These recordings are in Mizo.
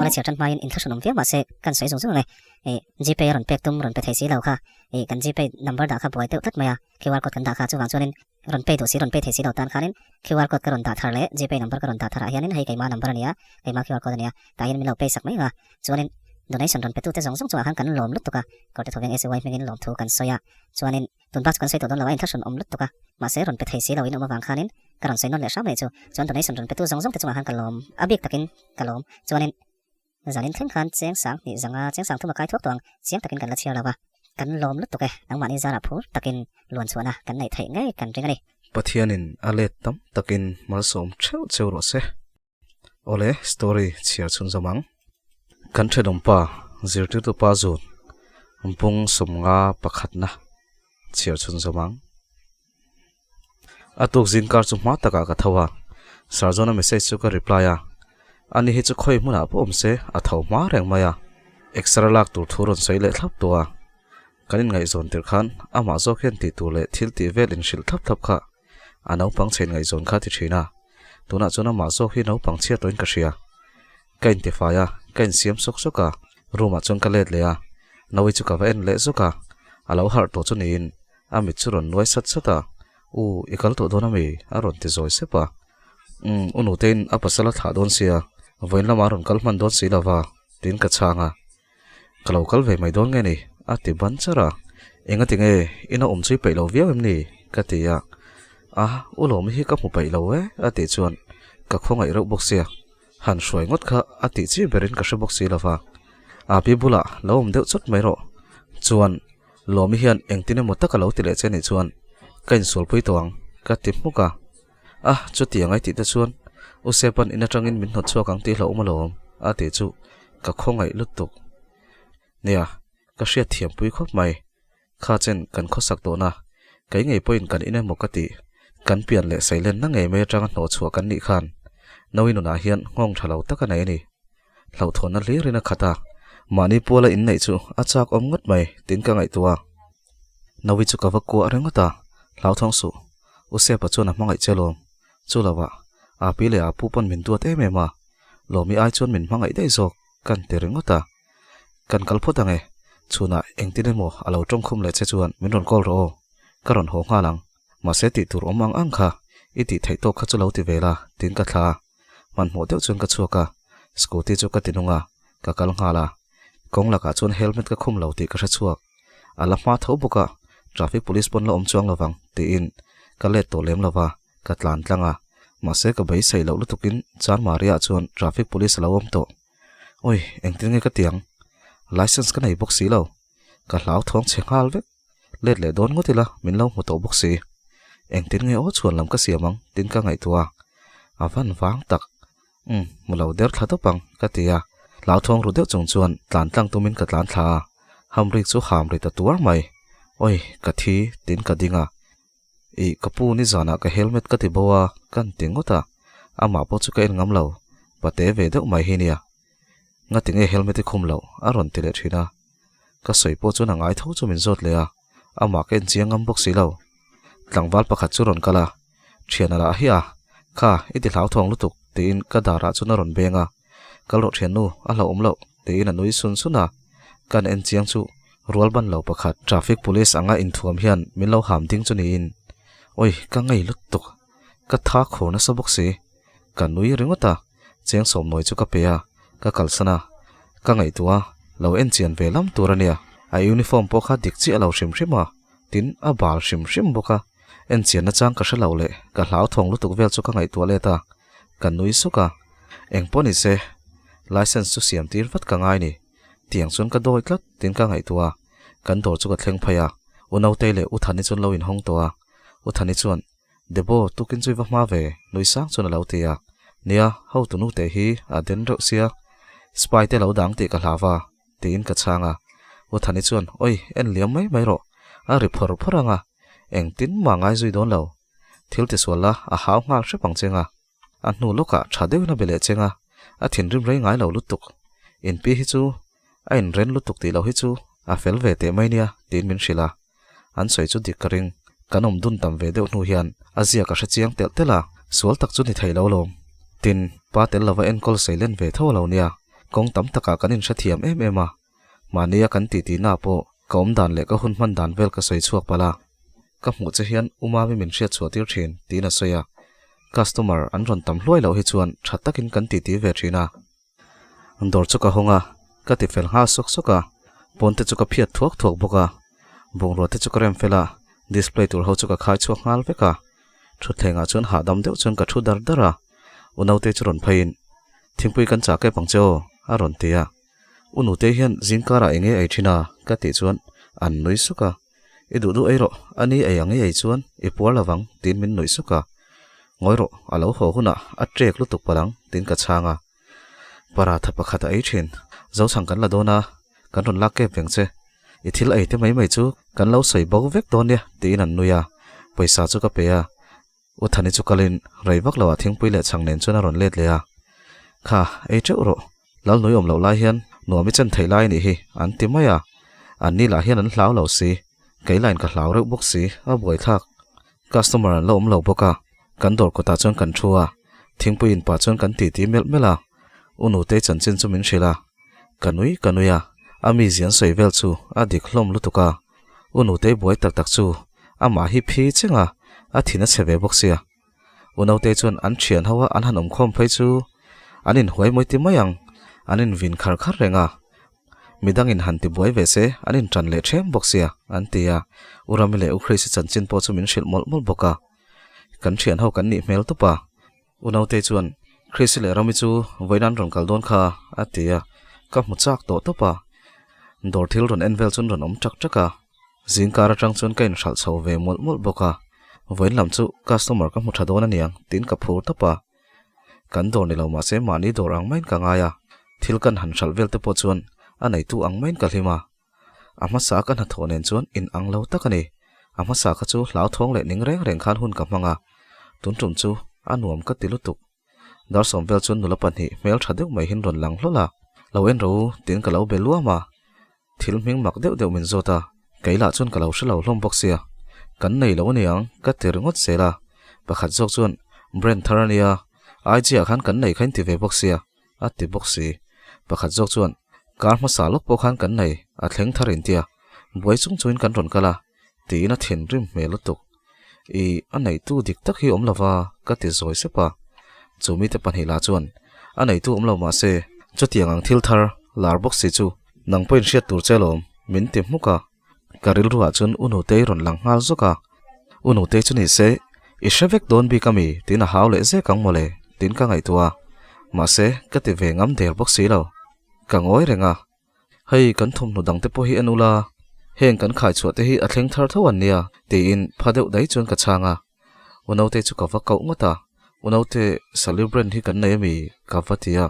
Awle chhiar tan hmain inthlahrun awm viau mahse kan sawi zung zung ang e. Ih Gpay a rawn pek tum rawn pe thei si lo kha. Ih kan Gpay number dah kha buai deuh tlat mai a, QR code kan dah kha chuvang chuanin rawn pay duh si rawn pay thei si lo tan khanin QR code ka rawn dah thar leh Gpay number ka rawn dah tharah hianin hei keima number a nia, keima QR code a nia, tah hian min lo pay sak mai ang a. Chuanin donation rawn petute zawng zawng chungah khan kan lawm lutuk a, Kawrte Thawveng SUY hmingin lawmthu kan sawi a, chuanin tun bak chu kan sawi tawh dawn lo a, inthlahrun awm lutuk a, mahse rawn pe thei si loin awm avang khanin ka rawn sawi nawn leh hram leh chu. Chuan donation rawn petu zawng zawng te chungah khan ka lawm a bik takin ka lawm. Chuanin Zanin thleng khan cheng sang hnih zanga cheng sang thum a kai thuak tawh ang, chiang takin kan la chhiar lo va, kan lawm lutuk e, nangmahni zarah phur takin luan chhuahna kan neih theih ngei kan ring a ni. Pathianin a let tam takin malsawm theuh cheu rawh se. Awle, story chhiar chhun zawm ang. Kan thenawm pa, zirtirtu pa zun, bung sawmnga pakhatna chhiar chhun zawm ang. A tuk zingkar chu hma takah ka tho a, Sarjona message chu ka reply a, ani hi chu khawi hmunah pawh awm se a tho hma reng mai a, exer lak tur thu rawn sawi leh thlap tawh a, kan inngaihzawn tirh khan amah zawk hian tih tur leh thil tih vel inhrilh thlap thlap kha a naupang chhe inngaihzawn kha a ti thin a, tunah chuan amah zawk hi naupang chhiat tawhin ka hria. Ka intifai a, ka insiam sawk sawk a, room ah chuan ka let leh a, Naui chu ka va en leh zawk a, a lo harh tawh chu niin a mit chu rawn nuai sat sat a, U, i kal tawh dawn ami? a rawn ti zawi sep a, Umm, u nutein a pasal a thlah dawn sia, vawiin lamah a rawn kal hman dawn si lova, tiin ka chhang a, Ka lo kal ve mai dawn nge ni? a ti ban char a, Engati nge ina awm chu i peih lo viau em ni? ka ti a, A, u Lawmi hi ka hmu peih lo e, a tih chuan ka khawngaih reuh bawk sia. Han hruai ngawt kha a tih chi berin ka hre bawk si lova, Api bulah lo awm deuh chawt mai rawh. Chuan, Lawmi hian engtin emaw taka lo ti leh che nih chuan ka insualpui tawh ang, ka ti hmuk a. A, chuti ang ai tih te chuan U Sepan in atangin min hnawt chhuak ang tih hlauhawm alawm, a tih chu ka khawngaih lutuk. Nia, ka hriat thiampui khawp mai. Kha chen kan khawsak tawhna, kei ngei pawhin kan in emaw ka tih, kan pian leh seilenna ngei mai atanga hnawh chhuah kan nih khan Nawi nunah hian nghawng tha lo tak a nei a ni. Hlauhthawnna hlirin a khat a, mahni puala inneih chu a chak awm ngawt mai tiin ka ngaihtuah a. Nawi chu ka va kuah ringawt a, hlauthawng suh, U Sepa chuan a hmangaih che lawm, chu lovah Api leh Apu pawn min duat em em a, Lawmi ai chuan min hmangaih daih zawk kan ti ringawt a. Kan kal phawt ang e, chhunah engtin emaw a lo tawngkhum leh che chuan min rawn call rawh aw, ka rawn haw nghal ang, mahse tih tur awm ang ang kha i tih theih tawk kha chu lo ti ve la tiin ka thla a, hmanhmawh deuh chuan ka chhuak a, scooty chu ka ti nung a, ka kal nghal a, kawng lakah chuan helmet ka khum lo tih ka hre chhuak, a la hma tho bawk a, traffic police pawn la awm chuang lovang tiin ka let tawh lem lova, ka tlan tlang a, mahse ka beisei loh lutukin Chanmari ah chuan traffic police a lo awm tawh. Oi, engtin nge ka ti ang? License ka nei bawk si lo. Ka hlau thawng chhe nghal vek. Let leh dawn ngawt ila, min lo hmu tawh bawk si. Engtin nge aw chhuan lam ka siam ang tin ka ngaihtuah a. A van vang tak. Umm, hmu lo der thla tawp ang, ka ti a. Hlau thawng ru deuh chung chuan tlan tlang tumin ka tlan thla a. Hamrik chu ham ri ta tuar mai. Oi, ka thi, tin ka ding a. Ih, ka pu nizanah ka helmet ka ti bo a, ka han ti ngawt a, amah pawh chu ka en ngam lo, pate ve deuh mai hi nia. Ngati nge helmet i khum loh? a rawn ti leh thin a. Ka sawi pawh chuan a ngai tho chu min zawt leh a, amah ka en chiang ngam bawk si lo. Tlangval pakhat chu rawn kal a, Thiana lah hi a, kha i ti hlauthawng lutuk tiin ka darah chuan a rawn beng a, Kal rawh thiannu, a hlauhawm loh tiin a nui sun sun a, kan en chiang chu rual ban lo pakhat traffic police anga inthuam hian min lo ham ding chu niin, Oi ka ngei lutuk, ka tha khur nasa bawk si, ka nui ringawt a, cheng sawmnawi chu ka pe a, ka kalsan a, ka ngaihtuah a, lo en chian ve lam tur a nia, a uniform pawh kha dik chiah lo hrim hrim a, tin a bal hrim hrim bawk a, en chian nachang ka hre lo leh ka hlauthawng lutuk vel chu ka ngaihtuah let a, ka nui suk a, eng pawh ni se, license chu siam tir vat ka ngai ni, tiang chuan ka dawi tlat tiin ka ngaihtuah a, kan dawr chu ka thleng phei a, U Nautei leh U Thani chuan lo inhawng tawh a, U Thani chuan, Debo, tukin chu i va hma ve, nui sang chuan a lo ti a, nia, hotu nute hi a den reuh sia, spy te lo dang tih ka hlau va, tiin ka chhang a, U Thani chuan, Oi, en liam mai mai rawh, a ri phawr phawr ang a, engtin mah ngai zui dawn lo. Thil tisual la, a hau nghal hrep ang cheng a. A hnu lawkah tha deuhin a be leh cheng a, a thinrim rei ngai lo lutuk. Inpi hi chu a inren lutuk tih loh hi chu a fel ve teh mai nia tiin min hrilh a. An sawi chu dik ka ring. Kan awm dun tam ve deuh hnu hian a zia ka hre chiang telh telh a, sual tak chu ni thei lo lawm. Tin, pa tel lova enkawl sei len ve tho a lo nia. Kawng tam takah kan inhrethiam em em a. Mahnia kan titi na pawh ka awm dan leh ka hun hman dan vel ka sawi chhuak palh a. Ka hmuh che hian u Mami min hriat chhuah tir thin, tiin a sawi a. Customer an rawn tam hluai loh hi chuan tha takin kan titi ve thin a. Dawr chu ka hawng a, ka ti fel nghal sawk sawk a. Pawn te chu ka phiat thuak thuak bawk a. Bungrua te chu ka rem fel a, display tur ho chu ka khai chhuak nghal vek a. Thutthlengah chuan hahdam deuh chuan ka thu dar dar a. U naute chu rawn pheiin, Thingpui kan chah kep ang che aw, a rawn ti a. U nute hian zingkarah eng nge ei thin a? ka tih chuan an nui suk a. I duh duh ei rawh, a ni ei ang i ei chuan i puar lo vang, tiin min nuih suk a. Ngawi rawh, a lo haw hunah a ṭek lutuk palh ang, tiin ka chhang a. Paratha pakhat a ei thin. Zochhang kan la dawn a, kan rawn lak kep veng che. I thil ei te mai mai chu kan lo sawi bo vek dawn nia, tiin an nui a. Pawisa chu ka pe a. U Thani chu kalin rei vak loah thingpui leh chhang nen chuan a rawn let leh a. Kha, ei teuh rawh. Lal nui awm loh lai hian nuam i chen theih lai a nih hi, an ti mai a. An ni lah hian an hlau lo si. Kei lain ka hlau reuh bawk si, a buaithlak. Customer an la awm lo bawk a, kan dawr kawtah chuan kan thu a. Thingpui in pah chuan kan titi melh melh a. U Nutei chanchin chu min hrilh a. Ka nui ka nui a, a mizia an sawi vel chu a dik hlawm lutuk a. U Nutei buai tak tak chu amah hi phi cheng a, a thin a chhe ve bawk sia. U Notei chuan an thian ho a an han awm khawm phei chu an inhuai mawi ti mai ang, an invin khar khar reng a. Midangin han ti buai ve se an intan leh ṭhem bawk sia, an ti a. U Rami leh U Chrisi chanchin pawh chu min hrilh mawlh mawlh bawk a. Kan thian ho kan nih hmel tup a. U Notei chuan Chrisi leh Rami chu vawiin an rawn kal dawn kha, a ti a. Ka hmu chak tawh tawp a. Dawr thil rawn en vel chuan rawn awm ṭak ṭak a. Zingkar atang chuan ka inhralh chho ve mawlh mawlh bawk a, vawiin lam chu customer ka hmu tha dawn aniang tiin ka phur tawp a. Kan dawr ni lo mahse mahni dawr ang maiin ka ngai a, thil kan han hralh vel te pawh chuan a neitu ang maiin ka hlim a. A hmasa ka hnathawh nen chuan in ang lo tak a ni. A hmasa kha chu hlauthawng leh ning reng reng khan hun ka hmang a, tun tum chu a nuam ka ti lutuk. Darsawm vel chuan nula pahnih hmel tha deuh mai hin rawn lang hlawl a, Lo en ro tiin ka lo be luam a, thil hming mak deuh deuh min zawt a, kei lah chuan ka lo hre lo hlawm bawk sia, kan nei lo aniang ka ti ringawt zel a, pakhat zawk chuan brand thar ania, IG ah khan kan nei kha in ti ve bawk sia a ti bawk si, pakhat zawk chuan kar hmasa lawk pawh khan kan nei a thleng thar in tia, buai chung chungin kan rawn kal a tiin a thinrim hmel lutuk. I a neitu dik tak hi awm lova ka ti zawi sep a. Chu mite pahnih lah chuan a neitu awm lo mah se chutiang ang thil thar lar bawk si chu nang pawhin hriat tur che lawm min ti hmuk a. Ka rilruah chuan U Nutei rawn lang nghal zawk a. U Nutei chu ni se i hre vek dawn bik ami tiin a hau leh zek ang mawle tiin ka ngaihtuah a. Mahse ka ti ve ngam der bawk si lo. Ka ngawi reng a. Hei kan thawmhnaw dangte pawh hi en ula, heng kan khaichhuah te hi a thleng thar tho an nia, tiin pha deuh daih chuan ka chhang a. U naute chu ka va koh ngawt a, U naute, Salute brand hi kan nei ami? ka va ti a.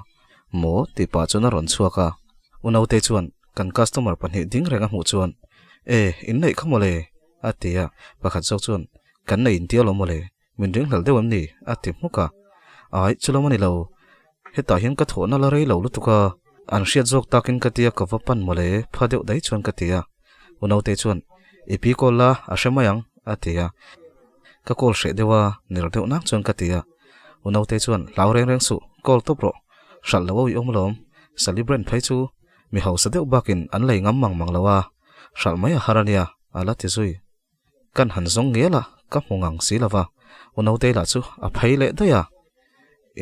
Maw? tih pah chuan a rawn chhuak a. U naute chuan kan customer pahnih ding reng a hmuh chuan, E, in neih kha mawle, a ti a. Pakhat zawk chuan, Kan nei inti alawm mawle, Min ringhlel deuh em ni? a ti hmuk a. Ai, chulawm a ni lo. Hetah hian ka thawhna la rei lo lutuk a, an hriat zawk takin ka tia ka va pan mawle, pha deuh daih chuan ka ti a. U Nautei chuan, I pi call la, a hre mai ang, a ti a. Ka call hreh deuh a, ner deuh nak chuan ka ti a. U Nautei chuan, Hlau reng reng suh, call tawp rawh. Hralh lo a uiawm alawm. Sally brand phei chu mi hausa deuh bakin an lei ngam mang mang lo a, hralh mai a har a nia, a la ti zui. Kan han zawng ngial a, ka hmu ngang si lova, u Nautei lah chu a phei leh daih a.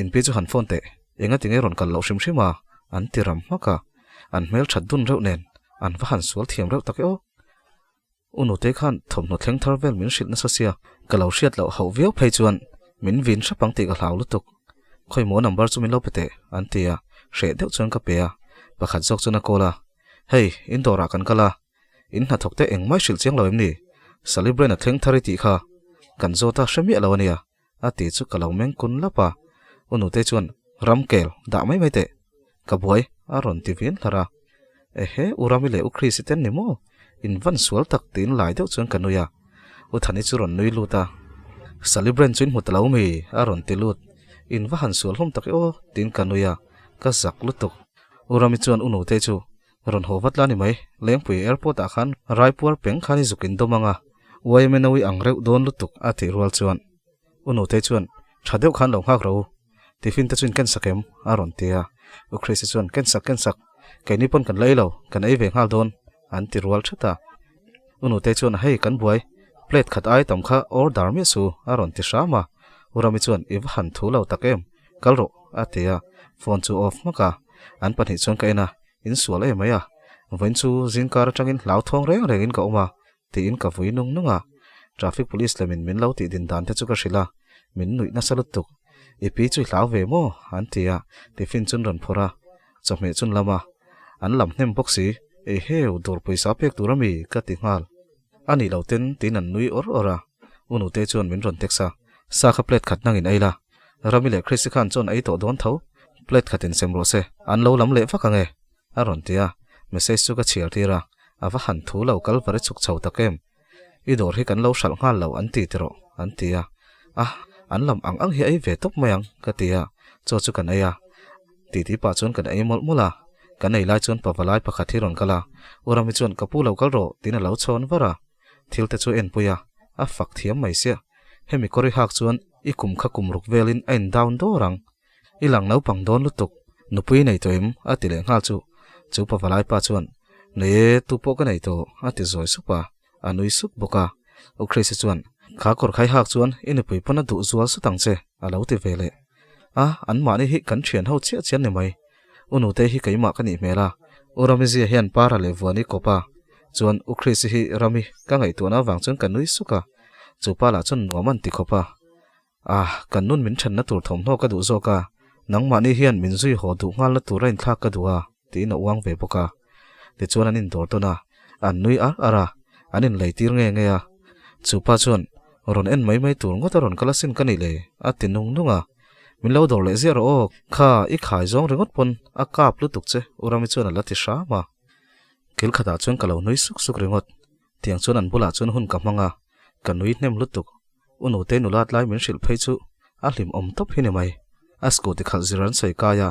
Inpi chu han phone teh, enga tinge rawn kal loh hrim hrim a, an ti ram hmak a. An hmel that dun reuh nen, an va han sual thiam reuh tak e aw. U Nutei khan thawmhnaw thleng thar vel min hrilh nasa sia, ka lo hriat loh hauh viau phei chuan min vin hrep ang tih ka hlau lutuk. Khawimaw number chu min lo pe teh, an ti a, hreh deuh chuan ka pe a. Pakhat zawk chuan a call a, Hei, in dawrah kan kal a, In hnathawk te engmah i hrilh chiang lo em ni? Sally Brain a thleng thar i tih kha kan zawt a hre miah lo a nia, a ti chu ka lo meng kun lap a. U Nutei chuan, Ramkel, dah mai mai teh. Ka buai, a rawn ti vin hlar a. Ehe, U Rami leh U Chrisi ten ni maw? In van sual tak tiin lai deuh chuan ka nui a. U Thani chu rawn nui lut a. Sally Brain chu in hmu ta lo mi? a rawn ti lut. In va han sual hlawm tak e aw, tiin ka nui a, ka zak lutuk. U Rami chuan u Nute chu rawn haw vat la ni mai, Lengpui airport ah khan Raipuar peng khan i zuk in dawm ang a, YMNO i ang reuh dawn lutuk a tih rual chuan U Nute chuan tha deuh khan lo nghak ro u, tiffin te chu in ken sak em? a rawn ti a, U Christy chuan ken sak ken sak, keini pawn kan la ei lo, kan ei ve nghal dawn an ti rual that a. U Nute chuan hei kan buai, plate khat ai tam kha order miah su a rawn ti hram a, U Rami chuan i va han thu lo tak em, kal rawh a ti a, phone chu off hmak a, an pahnih chuan ka en a, in sual em mai a, vawiin chu zingkar atangin hlauthawng reng rengin ka awm a tiin ka vui nung nung a, traffic police lemin min lo tih din dan te chu ka hrilh a, min nuih nasa lutuk, i pi chu i hlau ve maw an ti a, tiffin chun rawn phawrh a, chawhmeh chun lam a, an lam hnem bawk si, Eiheu, dawr pawisa pek tur ami? ka ti nghal. A nih lo ten tiin an nui awr awr a, U Nute chuan min rawn text a, Sa kha plate khat nangin ei la, Rami leh Christy khan chuan ei tawh dawn tho, plate khatin sem rawh se, an lo lam leh vak ange, a rawn ti a, message chu ka chhiar tir a, a va han thu lo kal var i chhuk chho tak em? I dawr hi kan lo hralh nghal lo an ti tiraw? an ti a, a, an lam ang ang hi ei ve tawp mai ang, ka ti a, chaw chu kan ei a, titi pah chuan kan ei mawlh mawlh a, kan ei lai chuan pavalai pakhat hi rawn kal a, U Rami chuan ka pu lo kal rawh tiin a lo chhawn var a, thil te chu enpui a, a fak thiam mai sia, hemi kawr i hak chuan i kum kha kum ruk velin a in down dawr ang, I lang naupang dawn lutuk, nupui nei tawh em? a ti leh nghal chu. Chu pavalai pa chuan, Nei e, tu pawh ka nei tawh, a ti zawi sup a, a nui sup bawk a. U Chrisy chuan, Kha kawr khai hak chuan i nupui pawn a duh zual sut ang che, a lo ti ve leh. A, anmahni hi kan thian ho chiah chian ni mai. U Nute hi keimah ka nih hmel a, U Ramizia hian Para leh Vuani kawp a, chuan U Chrisy hi Rami ka ngaihtuahna avang chuan ka nui suk a, chu pa lah chuan nuam an ti khawp a. Ah, kan nun min thenna tur thawmhnaw ka duh zawk a, nangmahni hian min zui haw duh nghalna tur a inthlak ka duh a, tiin a uang ve bawk a. Tichuan an indawr tawn a, an nui ar ar a, an inlei tir nge nge a. Chu pa chuan, Rawn en mai mai tur ngawt a rawn kal asin ka nih le, a ti nung nung a. Min lo dawr leh ziah rawh aw, kha i khai zawng ringawt pawn a kap lutuk che, U Rami chuan a la ti hram a. Kil khatah chuan ka lo nui suk suk ringawt. Tiang chuan an bulah chuan hun ka hmang a, ka nui hnem lutuk. U Nute nulat lai min hrilh phei chu a hlim awm tawp hi ni mai. A scooty khalh zir an sawi kai a,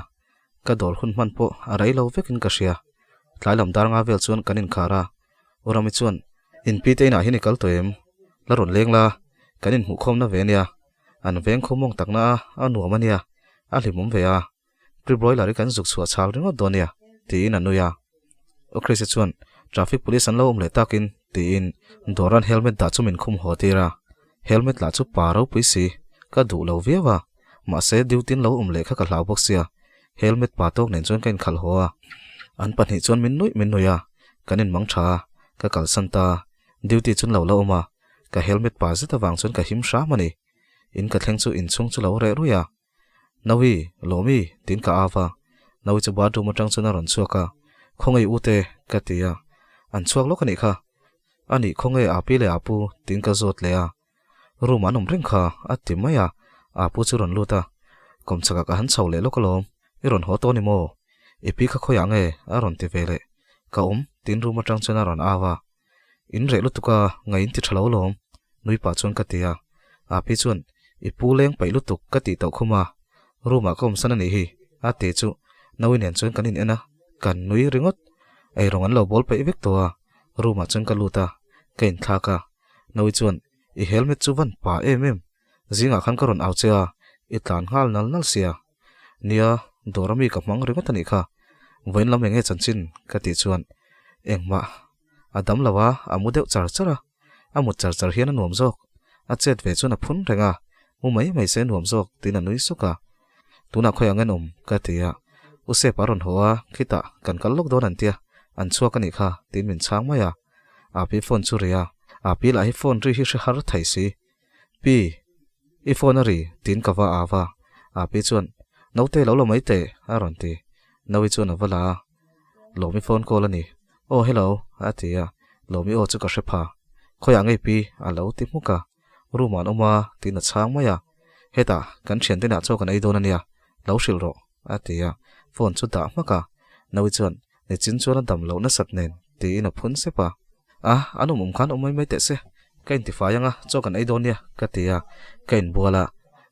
ka dawr hun hman pawh a rei lo vekin ka hria. Tlai lam dar nga vel chuan kan inkhar a, U Rami chuan, In pi te inah hian i kal tawh em? La rawn leng la, kan inhmuhkhawmna ve ania. An veng khawmawng takna a, a nuam ania, a hlimawm ve a. Pre broiler hi kan zuk chhuah chhal ringawt dawn nia, tiin a nui a. U Chrisa chuan, Traffic police an lo awm leh takin, tiin Doran helmet dah chu min khum haw tir a. Helmet lah chu pa ropui si, ka duh lo viau a. Mahse, duty an lo awm leh kha ka hlau bawk sia, helmet pa tawk nen chuan ka inkhalh haw a. An pahnih chuan min nuih min nuih a, kan inmang tha a, ka kalsan ta a. Duty chuan lo la awm a, ka helmet pa zet avang chuan ka him hram a ni. In ka thleng chu inchhung chu lo reh ruih a. Nawi, Lawmi, tiin ka au a. Nawi chu bathroom atang chuan a rawn chhuak a. Khawnge u te? ka ti a. An chhuak lawk a nih kha. A nih khawnge Api leh Apu? tiin ka zawt leh a. Room an awm reng kha, a ti mai a. Apu chu rawn lut a. Kawmchhakah ka han chho leh lawk alawm. I rawn haw tawh a ni maw? I pi kha khawiah nge? a rawn ti ve leh. Ka awm, tiin room atang chuan a rawn au a. In reh lutuk a, ngai in ti tha lo alawm, nui pah chuan ka ti a. Api chuan, I pu leng paih lutuk ka tih tauh khum a, room ah ka awm san a nih hi, a ti chu Naui nen chuan kan in en a, kan nui ringawt. Eirawng an lo bawl paih vek tawh a, room ah chuan ka lut a, ka inthlak a. Naui chuan, I helmet chu van pa em em, zingah khan ka rawn au che a, i tlan nghal nal nal sia. Nia, dawr ami ka hmang ringawt a nih kha. Vawiin lam enge chanchin? ka tih chuan, Engmah, a dam lo a, a mu deuh char char a. A mut char char hian a nuam zawk. A chet ve chuan a phun reng a, mu mai mai se a nuam zawk tiin a nui suk a. Tunah khawi ang en awm? ka ti a. U Sepa a rawn haw a, khitah kan kal lawk dawn an tia, an chhuak a nih kha tiin min chhang mai a. Api phone chu ri a, Api lah hi phone ri hi hre har thei si. Pi, i phone a ri, tiin ka va au a. Api chuan, Naute lo la mai teh, a rawn ti. Naui chuan a va la a. Lawmi phone call a ni. Aw hello, a ti a. Lawmi aw chu ka hre pha. Khawiah ngei pi, a lo ti hmuk a. Room ah an awm a, tiin a chhang mai a. Hetah, kan thiante inah chaw kan ei dawn a nia, lo hrilh rawh, a ti a. Phone chu dah hmak a. Naui chuan, Nichin chuan a dam loh nasat nen, tiin a phun sep a. A, an awm awm khan awm mai mai teh se. Ka intifai ang a, chaw kan ei dawn nia, ka ti a. Ka inbual a.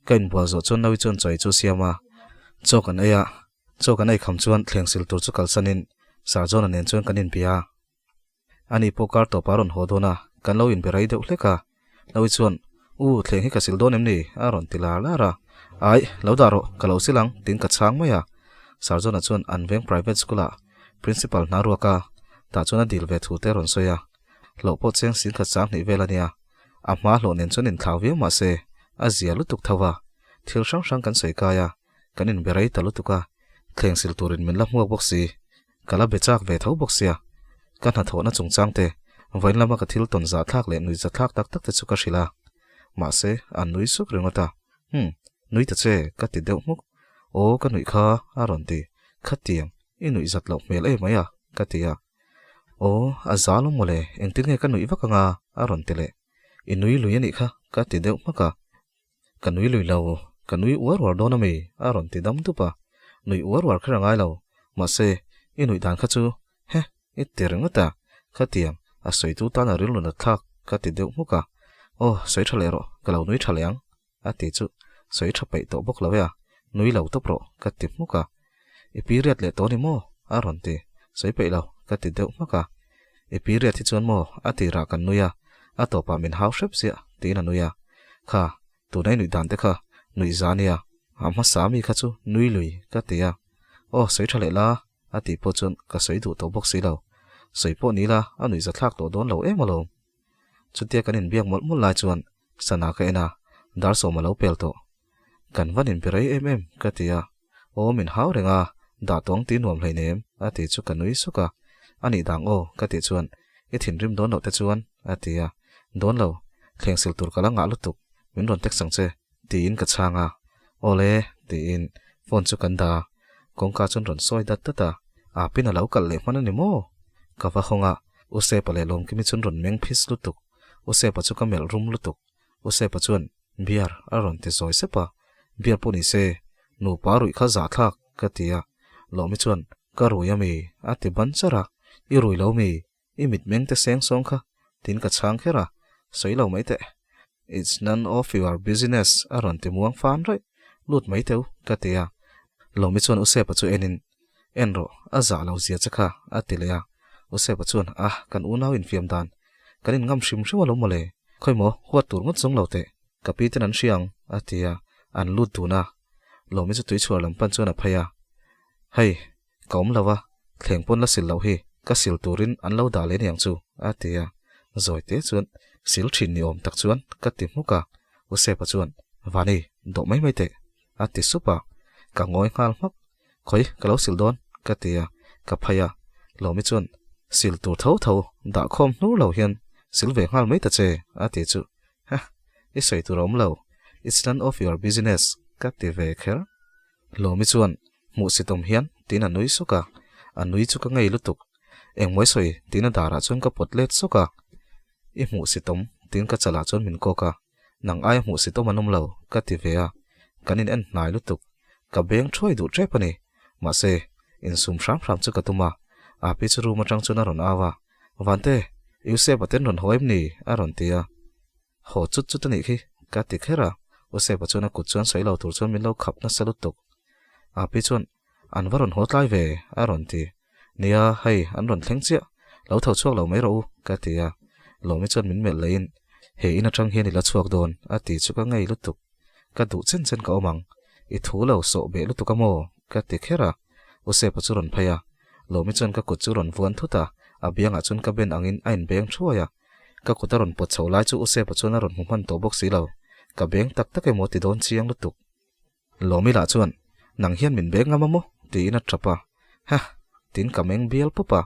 Ka inbual zawh chuan Naui chuan chawi chu a siam a, chaw kan ei a, chaw kan ei kham chuan thleng sil tur chu kalsanin Sir John-a nen chuan kan inbia a. Ani pawh kar tawp a rawn haw dawn a, kan lo inbe rei deuh hlek a. Naui chuan, U, thleng hi ka sil dawn em ni? a rawn ti lar lar a. Aih, lo dah rawh, ka lo sil ang, tiin ka chhang mai a. Sir John-a chuan an veng private school-ah principal hna ruak a, tah chuan a dil ve thu te a rawn sawi a. Hlawh pawh cheng sin khat sang hnih vel a nia. A hma hlawh nen chuan inthlau viau mah se, a zia lutuk tho a. Thil hrang hrang kan sawi kai a, kan inbe rei ta lutuk a. Thleng sil turin min la hmuak bawk si. Ka la be chak ve tho bawk sia. Ka hnathawhna chungchang te, vawiin lama ka thil tawn zahthlak leh nui zathlak tak tak te chu ka hrilh a. Mahse, a nui suk ringawt a. Hum, nui ta che, ka ti deuh hmuk. Aw, ka nuih kha, a rawn ti. Khatiang, i nuih zat loh hmel em mai a, ka ti a. Aw, a zal awm mawle, engtin nge ka nuih vak anga? a rawn ti leh. I nui lui a nih kha, ka ti deuh hmak a. Ka nui lui lo, ka nui uar uar dawn a mi? a rawn ti dam dup a. Nui uar uar kher a ngai lo, mahse, i nuih dan kha chu, he, i ti ringawt a, khatiang, a sawitu tan a rilru nat thlak, ka ti deuh hmuk a. Aw, sawi tha leh rawh, ka lo nui tha leh ang, a ti chu sawi tha peih tawh bawk lo e a, nui lo tawp rawh ka ti hmuk a. I period leh tawh ni maw? a rawn ti, sawi peih lo ka ti deuh hmak a. I period hi chuan maw a tirah kan nui a, a tawpah min hau hrep ziah tiin a nui a. Kha, tuna i nuih dan te kha nuih za nia, a hmasa mi kha chu nui lui ka ti a. Aw sawi tha leh la a tih pawh chuan ka sawi duh tawh bawk si lo. Sawi pawh ni la a nuih za thlak tawh dawn lo em alawm. Chutia kan inbiak mawlh mawlh lai chuan sana ka en a, dar sawm a lo pel tawh. Kan van inbe rei em em ka ti a, aw min hau reng a, dah tawng ti nuam hleinem a ti chu ka nui suk a, a nih dang aw ka tih chuan i thinrim dawn loh te chuan a ti a, dawn lo, thleng sil tur ka la ngah lutuk, min rawn text ang che tiin ka chhang a, awle tiin phone chu kan dah a, kawngka chuan rawn sawi dat dat a, aa pin a lo kalh leh hman a ni maw? Ka va hawng a. U Sepa leh Lawmkimi chuan rawn meng phis lutuk. U Sepa chu ka melh rum lutuk. U Sepa chuan, Beer, a rawn ti zawi sep a. Beer pawh ni se, nupa ruih kha zahthlak, ka ti a. Lawmi chuan, Ka rui a mi? a ti ban char a. I rui lo mi? I mitmeng te seng sawng kha, tiin ka chhang kher a. Sawi lo mai teh. It's none of your business, a rawn ti muang fan raih. Lut mai teu, ka ti a. Lawmi chuan U Sepa chu enin, En rawh, a zah lo zia che kha, a ti leh a. U Sepa chuan, Ah, kan unau infiam dan. Kan inngam hrim hrim alawm mawle. Khawi maw, huat tur ngawt zawng lo teh. Ka pi ten an hria ang, a ti a. An lut dun a. Lawmi chu tuichhuar lam pan chuan a phei a. Hei, ka awm lo a, thleng pawn la sil loh hi, ka sil turin an lo dah leh aniang chu, a ti a. Zawi te chuan, sil thin ni awm tak chuan ka ti hmuk a. U Sepa chuan, Vani, dawh mai mai teh, a ti sup a, ka ngawi nghal hmak. Khawi, ka lo sil dawn, ka ti a, ka phei a. Lawmi chuan, Sil tur tho tho, dah khawm hnur lo hian sil ve nghal mai ta che, a ti chu. Hah, i sawi tur a awm lo, it's none of your business, ka ti ve kher. Lawmi chuan, Hmuh sitawm hian, tiin a nui suk a. A nui chu ka ngei lutuk. Engmawi sawi, tiin a darah chuan ka pawt let sawk a. I hmuh sitawm, tiin ka chalah chuan min kawk a. Nang aia hmuh sitawm an awm lo, ka ti ve a. Kan in en hnai lutuk. Ka beng thuai duh tep a ni. Mahse, insum hram hram chu ka tum a. Api chu room atang chuan a rawn au a. Vante, Yusef-a ten rawn haw em ni? a rawn ti a. Haw chut chut a nih khi, ka ti kher a. Yusef-a chuan a kut chuan sawi lo tur chuan min lo khap nasa lutuk. Api chuan, An va rawn haw tlai ve, a rawn ti. Nia, hei, an rawn thleng chiah. Lo tho chhuak lo mai rawh u, ka ti a. Lawmi chuan min melh leiin, He in atang hian i la chhuak dawn, a ti chu ka ngei lutuk. Ka duh chen chen ka awm ang. I thu lo sawh beh lutuk a maw? ka ti kher a. U Sepa chu rawn phei a. Lawmi chuan ka kut chu rawn vuan thut a, a biangah chuan ka ben angin a inbeng thuai a. Ka kut a rawn pawt chho lai chu U Sepa chuan a rawn hmu hman tawh bawk si lo. Ka beng tak tak emaw ti dawn chiang lutuk. Lawmi lah chuan, Nang hian min beng ngam a maw? tiin a tap a. Hah! tiin ka meng bial pawp a.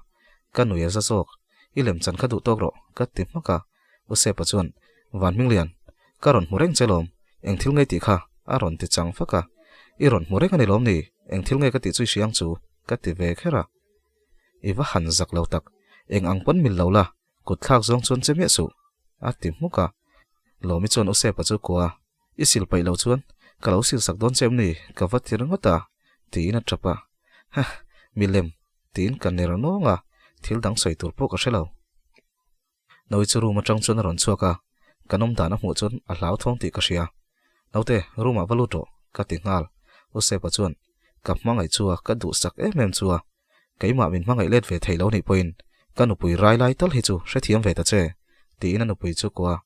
Ka nui a za zawk. I lemchan kha duh tawk rawh, ka ti hmak a. U Sepa chuan, Van Hminglian, ka rawn hmu reng che lawm. Eng thil nge tih kha? a rawn ti chang fak a. I rawn hmu reng a ni lawm ni? Eng thil nge ka tih chu i hria ang chu, ka ti ve kher a. I va han zak lo tak. Eng ang pawn mil lo la, kut thlak zawng chuan che miah suh, a ti hmuk a. Lawmi chuan U Sepa chu kua a. I sil paih lo chuan ka lo sil sak dawn che em ni? Ka va ti ringawt a, tiin a tap a. Hah, milem, tiin ka ner nawng a, thil dang sawi tur pawh ka hre lo. Nawi chu room atang chuan a rawn chhuak a, kan awm dan a hmuh chuan a hlauthawng tih ka hria. Naute, room ah va lut rawh, ka ti nghal. U Sepa chuan, Ka hmangaih chu a, ka duhsak em em chu a. Keimah min hmangaih let ve theih lo nih pawhin ka nupui rai lai tal hi chu hrethiam ve ta che, tiin a nupui chu kuah a.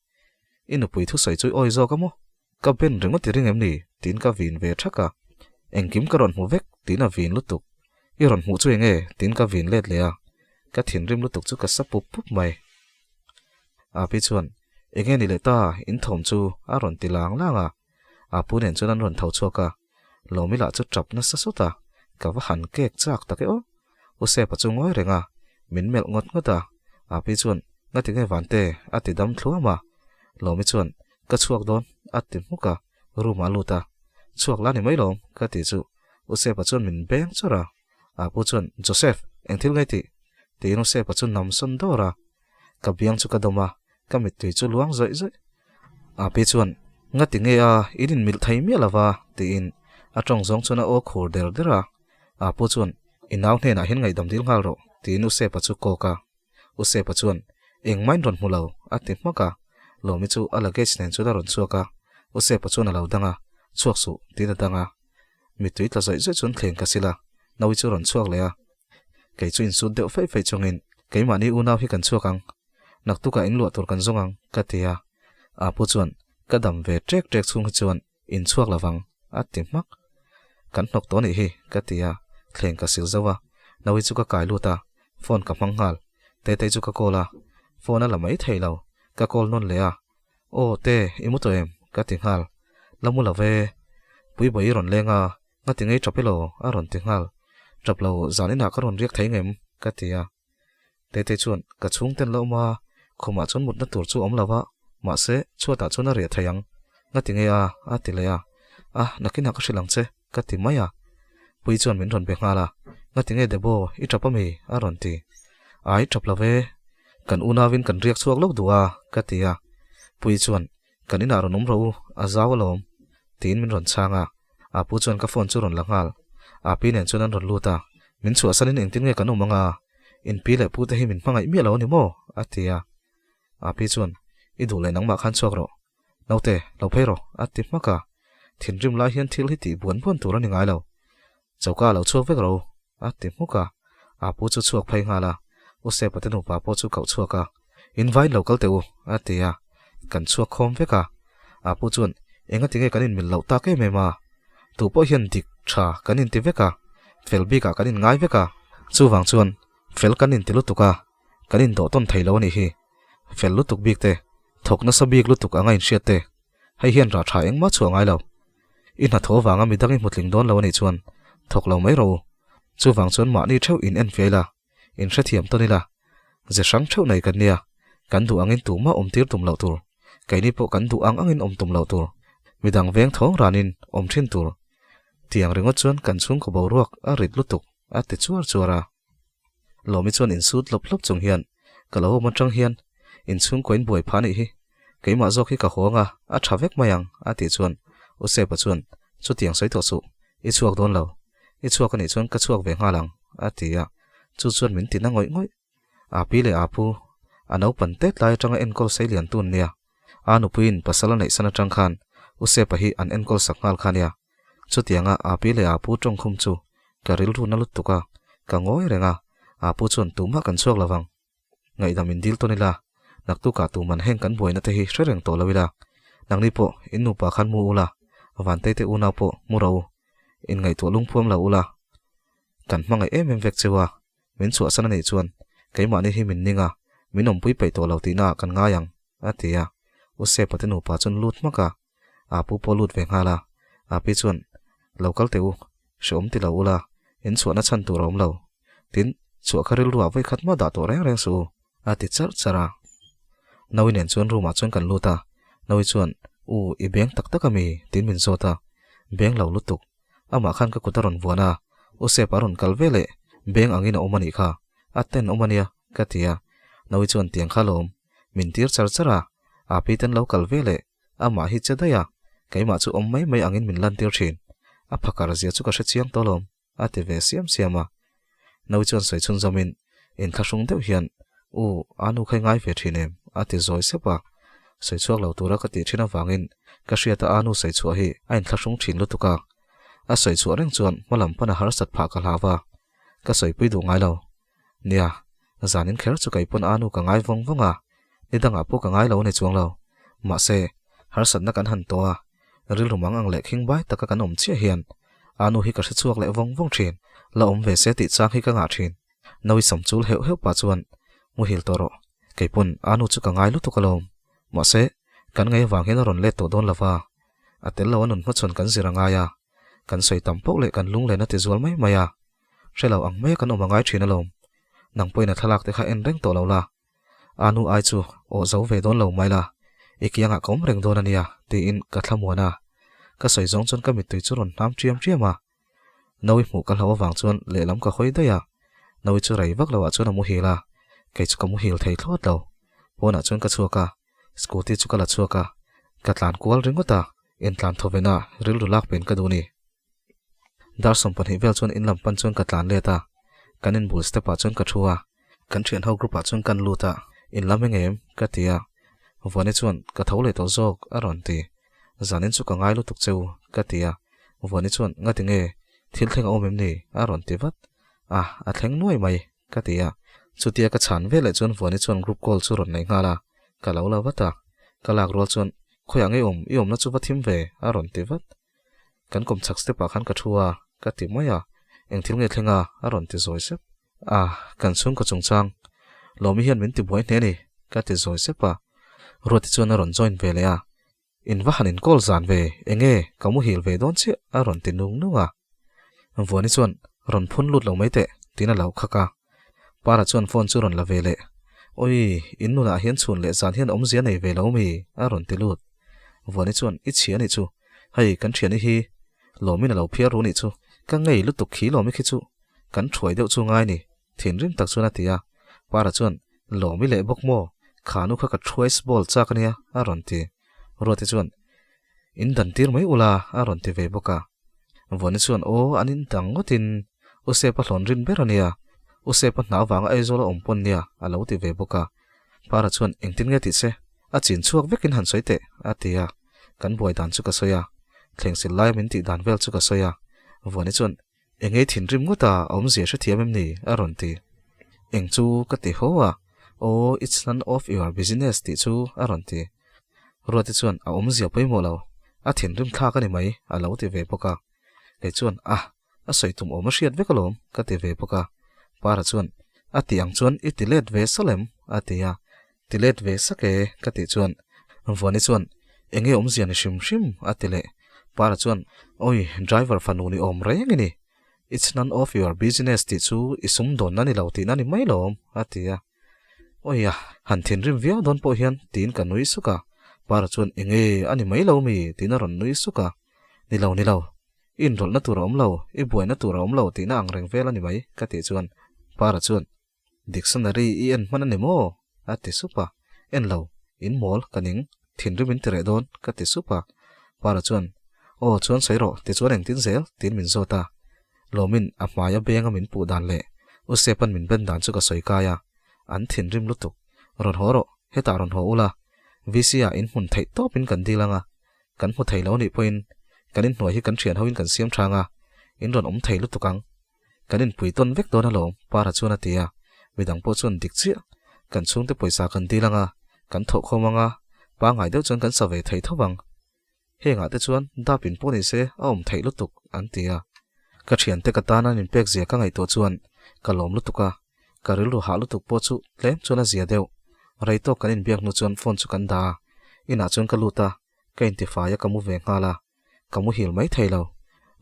I nupui thusawi chu i awi zawk a maw? Ka ben ringawt i ring em ni? tiin ka vin ve thak a. Engkim ka rawn hmu vek, tiin a vin lutuk. I rawn hmuh chu eng e? tiin ka vin let leh a. Ka thinrim lutuk chu ka sa pup pup mai. Api chuan, Enge ni leh ta, in thawm chu a rawn ti lang lang a. Apu nen chuan an rawn tho chhuak a. Lawmi lah chu tap nasa sawt a, ka va han kek chak tak e aw. U Sepa chu ngawi reng a, min melh ngawt ngawt a. Api chuan, Ngati nge Vante? a ti dam thluam a. Lawmi chuan, Ka chhuak dawn, a ti hmuk a, room ah a lut a. Chhuak la ni mai lawm, ka ti chu. U Sepa chuan min beng chawrh a. Apu chuan, Joseph, eng thil nge tih? tiin U Sepa chu nam sawn dawr a. Ka biang chu ka dawm a, ka mittui chu luang zawih zawih. Api chuan, Ngati nge a, in inmilh thei miah lova, tiin a tawng zawng chuan a aw khur der der a. Apu chuan, I nau hnenah hian ngaihdam dil nghal rawh, tiin U Sepa chu kawk a. U Sepa chuan, Engmah in rawn hmu lo, a ti hmak a. Lawmi chu a luggage nen chuan a rawn chhuak a. U Sepa chuan a lo dang a, Chhuak suh, tiin a dang a. Mittui tla zawih zawih chuan thleng ka sil a, Naui chu a rawn chhuak leh a. Kei chu insut deuh feih feih chungin, Keimahni unau hi kan chhuak ang. Naktukah in luah tur kan zawng ang, ka ti a. Apu chuan, Ka dam ve ṭek ṭek chhung hi chuan in chhuak lo vang, a ti hmak. Kan hnawk tawh nih hi, ka ti a, thleng ka sil zauh a. Naui chu ka kai lut a, phone ka hmang nghal. Tetei chu ka call a, phone a la mai thei lo, ka call nawn leh a. Aw Te, i mu tawh em? ka ti nghal. La mu lo ve. Puibawi i rawn leng a, nga ti ngei ṭap elaw? a rawn ti nghal. Ṭap lo, zan inah ka rawn riak thei ngem? ka ti a. Tetei chuan, Ka chhungten la awm a, khumah chuan mutna tur chu awm lo a, mahse, chhuatah chuan a riah thei ang. Nga ti ngei a? a ti leh a. A, nakinah ka hrilh ang che, ka ti mai a. Pui chuan min rawn be nghal a, Nga ti nge Debo, i ṭap ami? a rawn ti. Ai, ṭap lo ve. Kan unauin kan riak chhuak lo duh a, ka ti a. Pui chuan, Kan inah rawn awm rawh u, a zau alawm, tiin min rawn chhang a. Apu chuan ka phone chu rawn la nghal. Api nen chuan an rawn lut a, Min chhuahsanin engtin nge kan awm ang a? In pi leh pute hi min hmangaih miah lo a ni maw? a ti a. Api chuan, I duh leh nangmah khan chhuak rawh. Naute, lo phei rawh, a ti hmak a. Thinrim lai hian thil hi tih buan buan tur a ni ngai lo. Choka a lo chhuak vek ro, a ti hmuk a. Apu chu chhuak phei nghal a, U Sepa te nupa pawh chu kauh chhuak a, In vain lo kal teh u, a ti a. Kan chhuak khawm vek a. Apu chuan, Engati nge kan inmil loh tak em em a? Tu pawh hian dik tha kan inti vek a, fel bikah kan inngai vek a. Chuvang chuan fel kan inti lutuk a, kan indawh tawn thei lo a nih hi. Fel lutuk bik te, thawk nasa bik lutuk anga inhriat te, hei hian rah tha engmah chhuah ngai lo. I hnathawh avanga midang i hmutling dawn lo a nih chuan thawk lo mai rawh u. Chuvang chuan mahni theuh in en fiah ila, in hrethiam tawn ila. Ze hrang theuh nei kan nia, kan duh angin tumah awm tir tum loh tur. Keini pawh kan duh ang angin awm tum loh tur. Midang veng thawng ranin awm thin tur. Tiang ringawt chuan kan chhungkaw boruak a rit lutuk a ti chuar chuar a. Lawmi chuan insut hlawp hlawp chung hian, Ka lo awm atang hian inchhungkaw in buai phah nih hi, keimah zawk hi ka haw anga a tha vek mai ang, a tih chuan U Sepa chuan, Chutiang sawi tawh suh, i chhuak dawn lo, i chhuak anih chuan ka chhuak ve nghal ang, a ti a, chu chuan min tina ngawih ngawih. A pi leh a pu, a naupan tet lai atanga enkawl sei lian tun nia, a nupuiin pasal a neih san atang khan U Sepa hi an enkawl sak nghal kha nia. Chutianga a pi leh a pu tawngkhum chu ka rilru na lutuk a, ka ngawi reng a, a pu chuan tumah kan chhuak lovang. Ngaihdam in dil tawn ila, naktukah tuman heng kan buaina te hi hre reng tawh lo ila, nangni pawh in nupa khan mu ula, Vantei te unau pawh mu ro u, in ngaihtuah lungphuam lo ula, kan hmangaih em em vek cheu a, Min chhuahsan a nih chuan keimahni hi min ning a, min awmpui peih tawh lo tihna ah kan ngai ang, a ti a. U Sepa te nupa chuan lut hmak a, a pu pawh lut ve nghal a. A pi chuan, Lo kal teh u, hreawm ti lo ula, in chhuahna chhan tur a awm lo. Tin, chhuah kha rilru ah vawikhat mah dah tawh reng reng suh u, a ti charh charh a. Naui nen chuan room ah chuan kan lut a, Naui chuan, U, i beng tak tak ami? tiin min zawt a. Beng lo lutuk. Amah khan ka kut a rawn vuan a, U Sep a rawn kal ve leh, beng angin a awm a nih kha, a ten awm a nia, ka ti a. Naui chuan tiang kha lawm, min tir char char a, Api ten lo kal ve leh, amah hi che daih a, keimah chu awm mai mai angin min lantir thin. A phakar zia chu ka hre chiang tawh lawm, a ti ve siam siam a. Naui chuan sawi chhun zawmin, inthlahrung deuh hian, U, a nu kha i ngai ve thin em? a ti zawi sep a. Sawi chhuak lo tura ka tih thin avangin ka hriata a nu sawi chhuah hi a inthlahrung thin lutuk a. A sawi chhuah reng chuan hma lam pana harsat phah ka hlau a, ka sawipui duh ngai lo. Nia, zanin kher chu kei pawn a nu ka ngai vawng vawng a, ni dangah pawh ka ngai lo a ni chuang lo. Mahse, harsatna kan han tawh a, rilru mang ang leh khing bai taka kan awm chiah hian a nu hi ka hre chhuak leh vawng vawng thin. La awm ve se tih chang hi ka ngah thin. Nawi sam chul heuh heuh pah chuan muhil tawh rawh, kei pawn a nu chu ka ngai lutuk alawm. Mahse, kan ngei avang hian a rawn let tawh dawn lo va, a tel lo a nun hmachhawn kan zir a ngai a, kan sawi tam poh leh kan lunglen a ti zual mai mai a, hre lo ang mai a kan awm a ngai thin alawm. Nang pawhin a thlalak te kha en reng tawh lo la, a nu ai chu aw zo ve dawn lo mai la, i kiangah ka awm reng dawn a nia, tiin ka thlamuan a. Ka sawi zawng chuan ka mittui chu rawn hnam ṭiam ṭiam a. Nawi hmuh ka hlauh avang chuan lehlam ka hawi daih a, Nawi chu rei vak loah chuan a muhil a, kei chu ka muhil thei thlawt lo. Pawnah chuan ka chhuak a, scooty chu ka la chhuak a, ka tlan kual ringawt a, intlan thawven a, rilru lak pen ka duh ni. Dar 20 vel chuan in lam pan chuan ka tlan let a, kan inbul step ah chuan ka thu a, kan thianho group ah chuan kan lut a, in lam eng em? ka ti a, Vuani chuan ka tho leh tawh zawk a rawn ti. Zanin chu ka ngai lutuk che u, ka ti a. Vuani chuan, Ngati nge? Thil thleng a awm em ni? a rawn ti vat. A, a thleng nuai mai, ka ti a. Chutia ka chhan veleh chuan Vuani chuan group call chu rawn nei nghal a. Ka lo la vat a. Ka lak rual chuan, Khawiah nge awm? I awmna chu va thim ve, a rawn ti vat. Kan kawm chhak step ah khan ka thu a, ka ti mai a. Eng thil nge thleng a? a rawn ti zawi sep. A, kan chhungkaw chungchang. Lawmi hian min ti buai hle a ni, ka ti zawi sep a. Ruati chuan a rawn join ve leh a. In va han inkawl zan ve, enge ka muhil ve dawn chiah, a rawn ti nung nung a. Vuani chuan, Rawn phun lut lo mai teh, tiin a lo khak a. Para chuan phone chu rawn la ve leh. Oi, in nunah hian chhun leh zan hian awmzia nei ve lo mi? a rawn ti lut. Vuani chuan, I chhia nih chu. Hei, kan thiani hi Lawmin a lo phiar ru nih chu. Ka ngei lutuk khi Lawmi khi chu. Kan thuai deuh chu ngai ni. Thinrim tak chuan a ti a. Para chuan, Lawmi leh bawk maw? Kha nu kha ka thuais ball chak ania, a rawn ti. Ruati chuan, In dan tir mai ula, a rawn ti ve bawk a. Vuani chuan, Aw, an in dang ngawtin U Sepa hlawn rin ber ania. U Sepa hna avanga Aizawl a awm pawn nia, a lo ti ve bawk a. Para chuan, Engtin nge tih se? A chin chhuak vekin han sawi teh, a ti a. Kan buai dan chu ka sawi a. Thlengsil laia min tih dan vel chu ka sawi a. Vuani chuan, Engei thinrim ngawt a, a awmzia hrethiam em ni? a rawn ti. Eng chu ka ti haw a, Aw, it's none of your business tih chu a rawn ti. Ruati chuan, A awmzia pawimawh lo, a thinrim thlak a ni mai, a lo ti ve bawk a. Kei chuan, A, a sawi tum awm a hriat vek alawm, ka ti ve bawk a. Para chuan, A ti ang chuan i ti let ve salem, a ti a. Ti let ve sak e, ka tih chuan Vuani chuan, Enge awmzia ni hrim hrim? a ti leh. Para chuan, Awi, driver fanu ni awm reng i ni. It's none of your business tih chu i sum dawnna ni lo tihna ni mai lawm, a ti a. Awi a, han thinrim viau dawn pawh hian tiin ka nui suk a. Para chuan, Enge a ni mai lo mi? tiin a rawn nui suk a. Ni lo, ni lo. I inrawlhna tur a awm lo, i buaina tur a awm lo tihna ang reng vel a ni mai, ka tih chuan Para chuan, Dictionary i en hman a ni maw? a ti sup a. En lo, in mawl ka ning, thinrim in ti reh dawn, ka ti sup a. Para chuan, Aw, chuan sawi rawh, tichuan engtin zel? tiin min zawt a. Lawmin a hmaia benga min puh dan leh U Sepa'n min ben dan chu ka sawi kai a. An thinrim lutuk. Rawn haw rawh, hetah rawn haw ula. VC-ah in hmun theih tawpin kan dil ang a. Kan hmu thei lo anih pawhin kan inhnuai hi kan thian hoin kan siam thang a, in rawn awm thei lutuk ang. Kan inpui tawn vek dawn alawm, Para chuan a ti a. Midang pawh chuan dik chiah. Kan chhungte pawisa kan dil ang a, kan thawhkhawm ang a, pangngai deuh chuan kan sa ve thei tho vang. Hengah te chuan dap in pawh ni se a awm theih lutuk, an ti a. Ka thiante ka tan an inpek zia ka ngaihtuah chuan ka lawm lutuk a, ka rilru hah lutuk pawh chu tlem chuan a zia deuh. Rei tawk kan inbiak hnu chuan phone chu kan dah a, inah chuan ka lut a, ka intifai a ka mu ve nghal a. Ka muhil mai thei lo.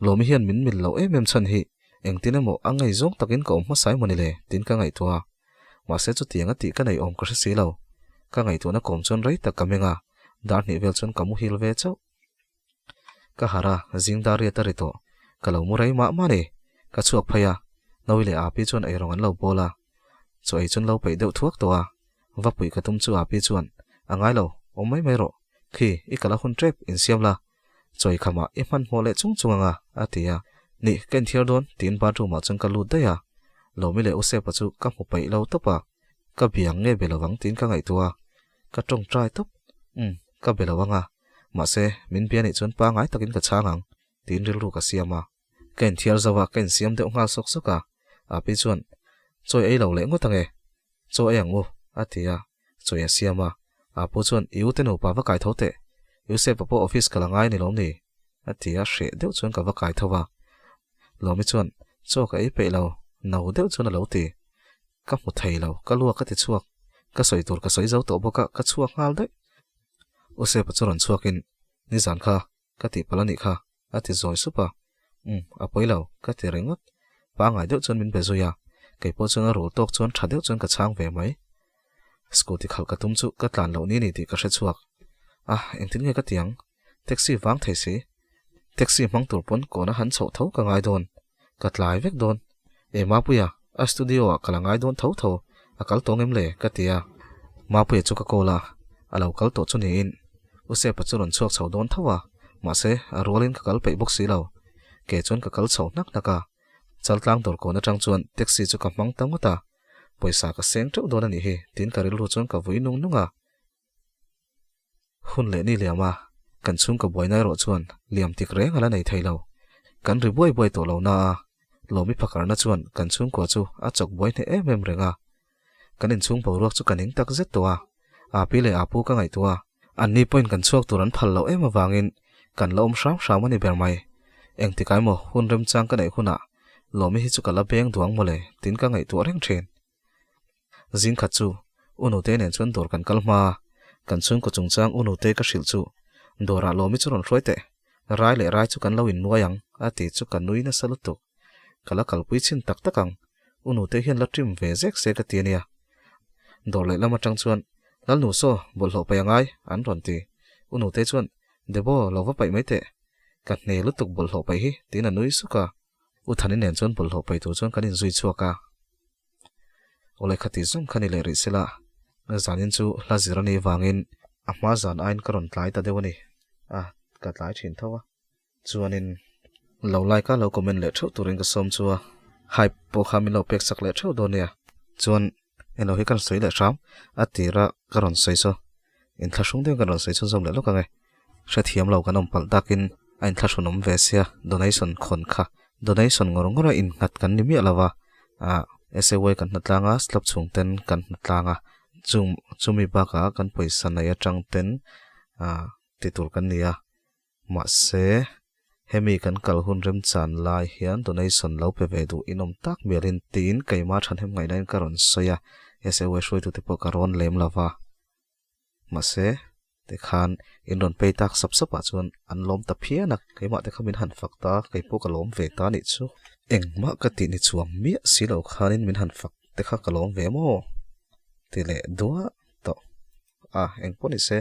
Lawmi hian min mil loh em em chhan hi engtin emaw a ngei zawng takin ka awm hmasa emaw ni le tiin ka ngaihtuah a. Mahse chutiang a tih ka nei awm ka hre si lo. Ka ngaihtuahna kawm chuan rei tak ka meng a, dar hnih vel chuan ka muhil ve chauh. Ka harh a, zing dar riat a ri tawh. Ka lo mu rei mah mah ni. Ka chhuak phei a, Nawi leh Api chuan eirawng an lo bawl a. Chaw ei chuan lo peih deuh thuak tawh a. Va puih ka tum chu Api chuan, A ngai lo, awm mai mai rawh. Khi, i kal a hun tep, insiam la. Chawi khamah i hmanhmawh leh chung chung ang a, a ti a. Nih, ka inthiar dawn, tiin bathroom ah chuan ka lut daih a. Lawmi leh Usepa chu ka hmu peih lo tawp a. Ka biang nge be lovang tiin ka ngaihtuah a. Ka tawngtai tawp. Umm, ka be lo ang a, mahse, min bia nih chuan pangai takin ka chhang ang, tiin rilru ka siam a. Ka inthiar zo a, ka insiam deuh nghal sawk sawk a. Api chuan, Chawi ei lo leh ngawt ang e, chaw ei ang u, a ti a, chawi a siam a. Apu chuan, I ute nupa va kai tho teh, Yusef-a pawh office kal a ngai a ni lawm ni? a ti a, hreh deuh chuan ka va kai tho a. Lawmi chuan, Chaw ka ei peih lo, no deuh chuan a lo ti. Ka hmu thei lo, ka luak ka ti chhuak. Ka sawi tur ka sawi zo tawh bawk a, ka chhuak nghal daih. U Sepa chu rawn chhuakin, Nizan kha, ka tih palh a nih kha, a ti zawi sup a. Umm, a pawi lo, ka ti ringawt. Pangai deuh chuan min be zui a, kei pawh chuan a rul tawk chuan tha deuh chuan ka chhang ve mai. Scooty khalh ka tum chu ka tlan loh ni ni tih ka hre chhuak. A, engtin nge ka ti ang? Taxi vang thei si. Taxi hmang tur pawn kawna han chhoh tho ka ngai dawn. Ka tlai vek dawn. E Mapuia, a studio ah ka la ngai dawn tho tho, a kal tawng em le? ka ti a. Mapuia chu ka call a, a lo kal tawh chu niin. U Sepa chu rawn chhuak chho dawn tho a, mahse a rualin ka kal peih bawk si lo. Ke chuan ka kal chho hnak hnak a. Chaltlang dawr kawn atang chuan taxi chu ka hmang ta ngawt a. Pawisa ka seng teuh dawn a nih hi tiin ka rilru chuan ka vui nung nung a. Hun leh ni liam a, kan chhungkaw buaina erawh chuan liam tik reng a la nei thei lo. Kan ri buai buai tawh lo na a, Lawmi phakarna chuan kan chhungkua chu a chawk buai hneh em em reng a. Kan inchhung boruak chu ka ning tak zet tawh a, Api leh Apu ka ngaihtuah a, anni pawhin kan chhuak tur an phal loh em avangin kan la awm hram hram a ni ber mai. Engtikah emaw hun remchang ka neih hunah Lawmi hi chu ka la beng duang mawle tiin ka ngaihtuah reng thin. Zing khat chu U Nute nen chuan dawr kan kal hma a, kan chhungkaw chungchang U Nute ka hrilh chu dawrah Lawmi chu rawn hruai teh, rai leh rai chu kan lo innuai ang a ti chu ka nui nasa lutuk. Ka la kalpui chhin tak tak ang, U Nute hian la trim ve zek se ka ti a nia. Dawr lehlam atang chuan Lalnu saw bawlhhlawh paih a ngai an rawn ti. U Nute chuan Debo lo va paih mai teh, ka hne lutuk bawlhhlawh paih hi tiin a nui suk a. U Thani nen chuan bawlhhlawh paih tur chuan kan inzui chhuak a. Awle khati zawng kha ni leh rih sela, zanin chu hla zir a nih vangin a hma zan aiin ka rawn tlai ta deuh a ni. A, ka tlai thin tho a. Chuanin lo like a, lo comment leh theuh turin ka sawm chu a, hype pawh kha min lo pek sak leh theuh dawn nia. Chuan eng lo hi ka rawn sawi leh hram, a tira ka rawn sawi saw inthlahrung deuhin ka rawn sawi chhunzawm leh lawk ang e. Hrethiam lo kan awm palh takin a inthlahrun awm ve sia, donation khawn kha donation ngawr ngawr a innghat kan ni miah lo va, ah SAY kan hna tlang a, slab chhung ten kan hna tlang a, chung chumi bakah kan pawisa nei atang ten ah ti tur kan ni a, mahse hemi kan kal hun remchan lai hian donation lo pe ve duh inawm tak mialin tiin keimah thahnem ngaihna in ka rawn sawi a, SAY hruaitute pawh ka rawn lem lo va. Mahse, tikhan in rawn pei tak sap sap ah chuan an lawm ta phian a, keimah te kha min han fak ta, kei pawh ka lawm ve ta anih chu. Engmah ka tih ni chuang miah si lo khanin min han fak te kha ka lawm ve maw? Ti leh duah tawh. A, engpawh ni se,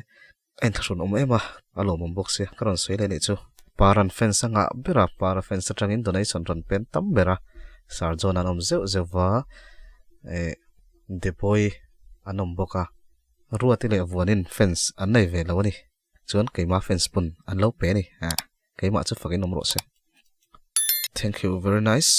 a inthlahrun awm em a, a lawmawm bawk sia, ka rawn sawi leh anih chu. Paran fans a ngah ber a, para fans atangin donation rawn pen tam ber a, Sir John an awm zeuh zeuh va, eh, Depoi an awm bawk a. Ruati leh Vuanin fans an nei ve lo a ni. Chuan keimah fans pawn an lo pe a ni. Keimah chu fakin awm rawh se. Thank you very nice.